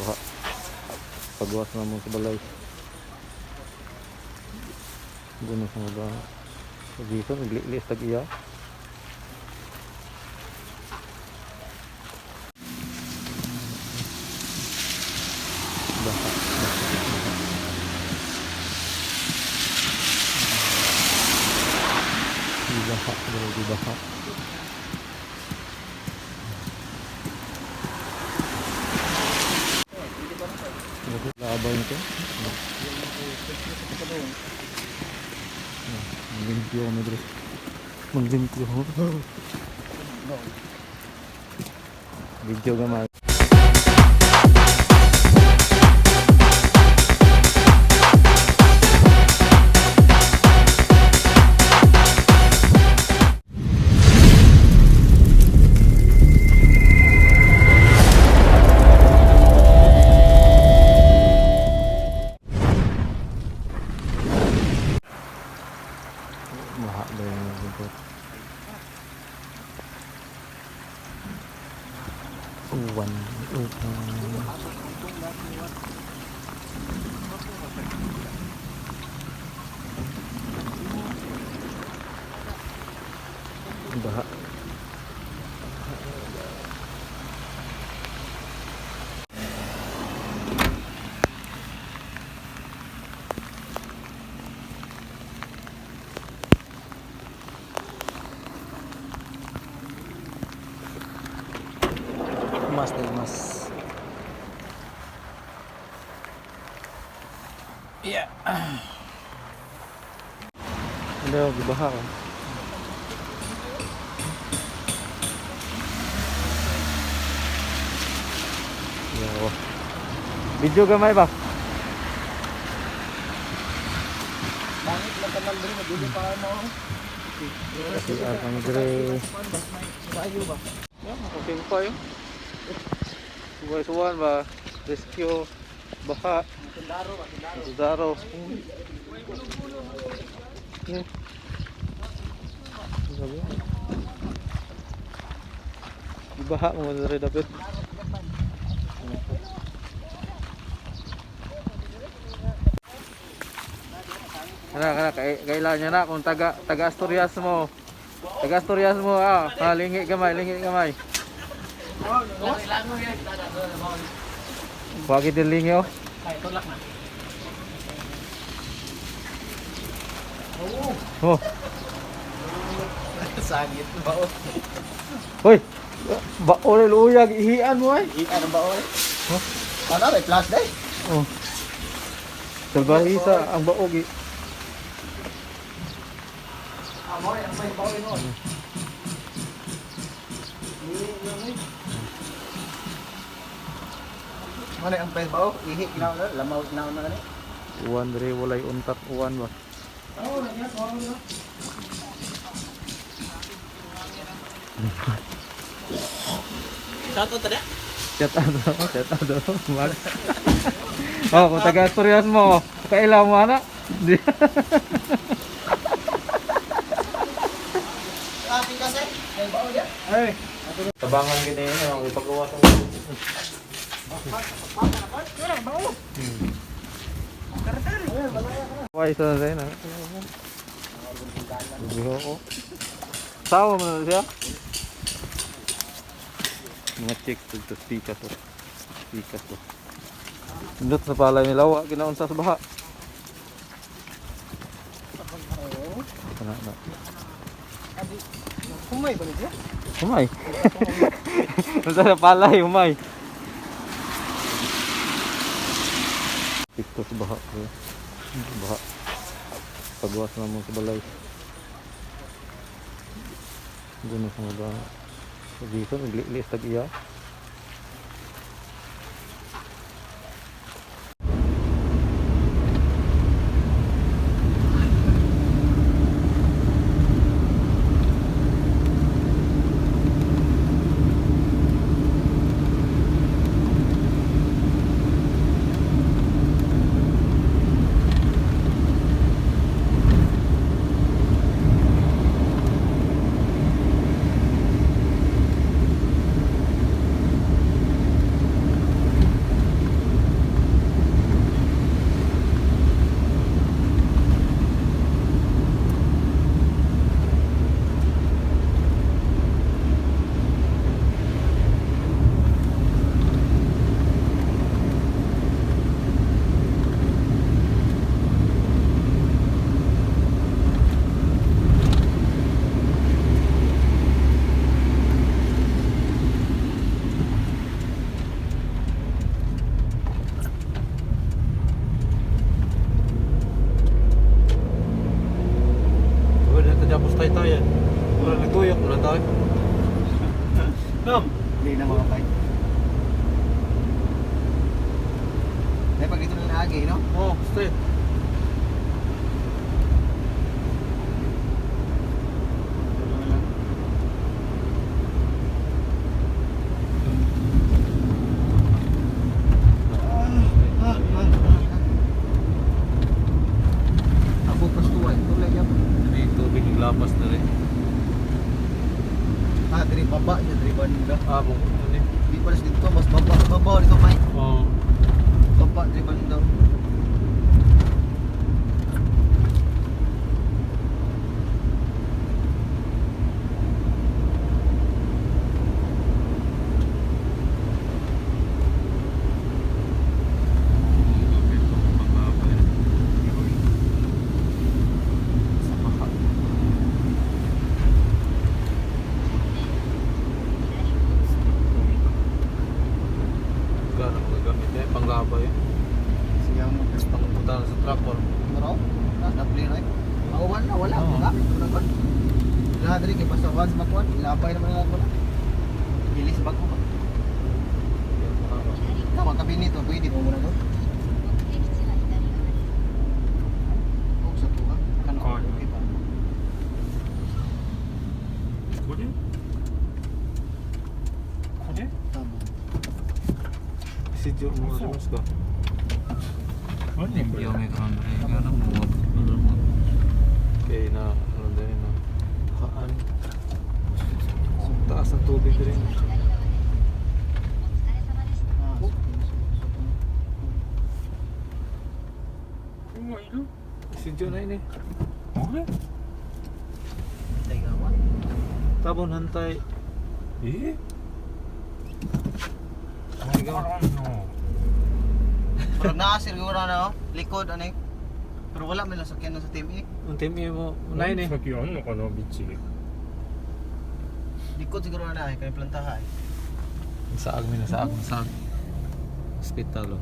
Baha. Pagwas na mo sa balay. Guno sa mga dito, naglilis tag iya. Baha, baha, baha. Baha, grabe baha. Labay nito. Maglimpyo kami dre. Maglimpyo. Video gamay. Baha ba yung lugar? Uwan. Uwan. Baha. Mas dahil mas. Yeah. Hindi ako, baha ka. Yo. Video gamay ba? Langit lang kanal diri maduli pa mo. Si Arang Dre. Bayo ba? Ya, okay pa yun. Suwan ba? Rescue. Baha. Sundaro ba, sundaro. Sundaro. Hmm. Sabi. Baha mo dre dapat. Kana kana kay kailan niya na kung taga taga Asturias mo. Taga Asturias mo ah, ah lingi gamay, lingi gamay. Wagi din lingi oh. Ay, tulak na. Oh. Sagit ba oh. Hoy. Baol luyag ihian mo ay. Ano ba oh? Huh? Ano may flash day? Oh. Salbahe sa ang baog eh. Amoy, ang may baoy mo. Ano ang pes bao? Ihi ginaw na, lamaw ginaw na gani. Uwan dre walay untat uwan ba. Oh, nagya ko na. Shout out tadi. Shout out daw, shout out daw. Mag. Oh, kung taga Asturias mo, kailan mo ana? Di. Ating kasi, may bao dia. Ay. Tabangan gini ang ipagawa sa mo. Why sa na na? Biho ko. Sawa mo na siya? Mga chicks dito, pikas to. Pikas to. Indot sa palay nila, wa ginaunsa sa baha. Kana na. Humay ba niya? Humay. Unsa sa palay, humay. Dito sa baha ko. Baha. Pagwas na mo sa balay. Guno sa mga dito, naglilis tag iya. Ay, pag dito na naagi, no? Oh, straight. Ako pastuwan. Tulay yan. Diri tubig naglapas na rin. Ah, diri baba niya, diri banda. Ah, bung ano ni? Di pala dito, mas baba, baba dito may. Oh. Baba diri banda. Sa baha. Gano'n magagamit eh, panglabay eh. Siya mo. Pangbutan sa tractor. Bro, na na play right. Awan na wala, Oo. gamit mo na kon. Lahat diri kay basta once makuan, ilabay naman na ko na. Gilis bago ba? Yan, baha ba? Tama kabinit to, pwede mo muna to. Og sa tuwa, kano Kaya. okay pa. これこれ Tama. Isidyo mo Uso. mas ka. 何これ Yung may karon rin. Ano mo? Ano mo? Okay na, ano din na. Kaan. Taas ng tubig rin. Ah, so, so, so, 車いる Isidyo na yun eh. あれ Teka, what? Tabon hantay. えわからんな Pero naa siguro na oh, likod ani. Pero wala may lasakyan na sa team E. Ang team A mo, nine eh. 先あんのかなビッチ Likod siguro na ay kay plantahay. Saag mi na saag, saag. Hospital oh.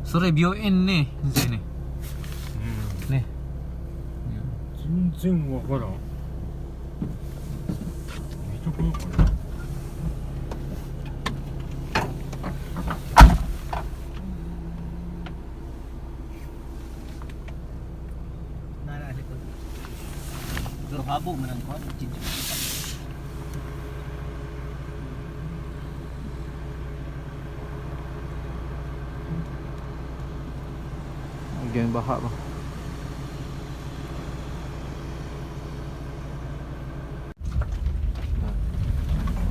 So review in ni. Ni. うん Ni. 全然わからん見とこうかな Na na likod. Pero habo man ang kwan. Again baha ba.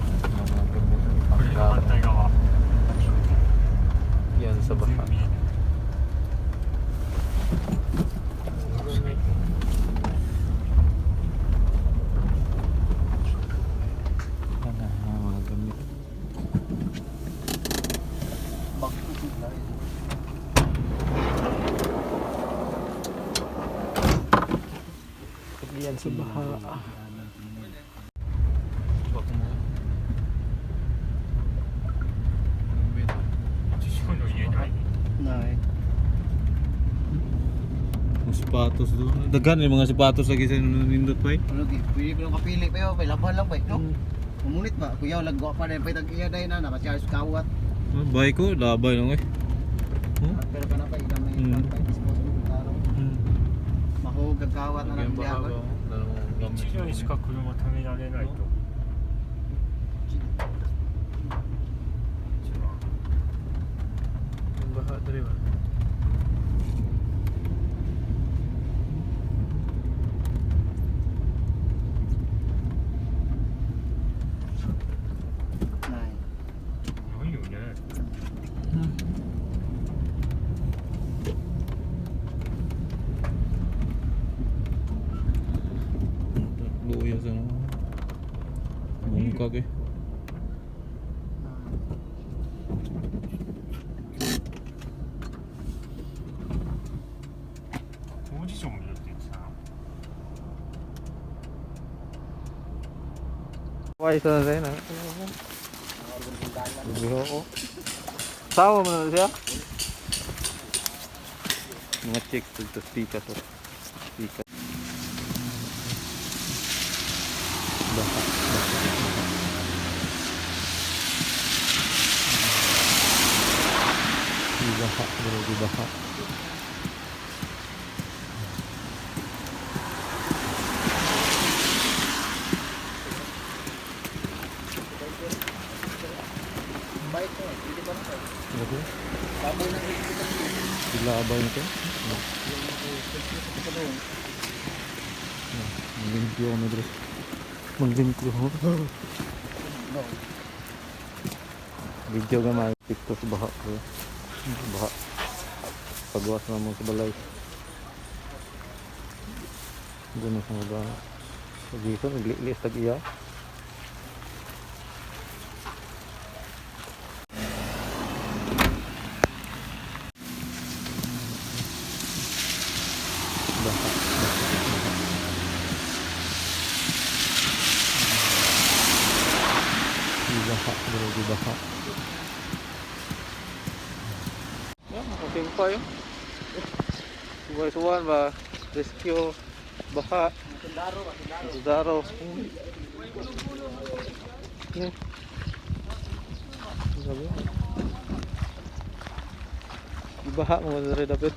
これの反対側 Yan sa 全 baha. 部見えない Yan na ang mga gamit. Bakit ko na Yan sa baha. Baka mo. 父の家ない Nay. Mga sapatos doon. Daghan yung mga sapatos lagi sa nindot pa eh. Ano gi? Pwede ko lang kapili pa yo, may laban lang pa no. Umunit ba? Kuya lagwa pa na pa tag iya day na naka-charge kawat. Ah, Bay ko, labay lang eh. Huh? Pero kana pa ina may pa disposable taro. Mahog ang kawat na Lagyan lang baha ba? diya. Dalawang gamit. 1台しか車止められないと Yung baha, dali ba? Nay. ないよね Luya sa ano. Bungkag eh. 工事所もいるって言ってたな Why sa na na? Biho ko. Tawa mo na siya? Mga chicks dito, pika to. Pika. Baha, baha. Gibaha, bro, gibaha. Bike ko eh. Hindi ba na kayo? Ano to? Baboy na rin ito. Gilabay nito. No. No. Maglimpyo kami, bro. Maglimpyo. No. Video ka mga picture sa baha, bro. Baha. Pagwas na mo sa balay. Doon sa mga sa dito, naglilis tag iya. Baha, baha, baha. Gibaha, bro, gibaha. Ya, makating pa yun. Suway-suwan ba? Rescue, baha, Sundaro ba? Sundaro. sundaro. Hmm. Grabe. Ibaha mo na rin dapat.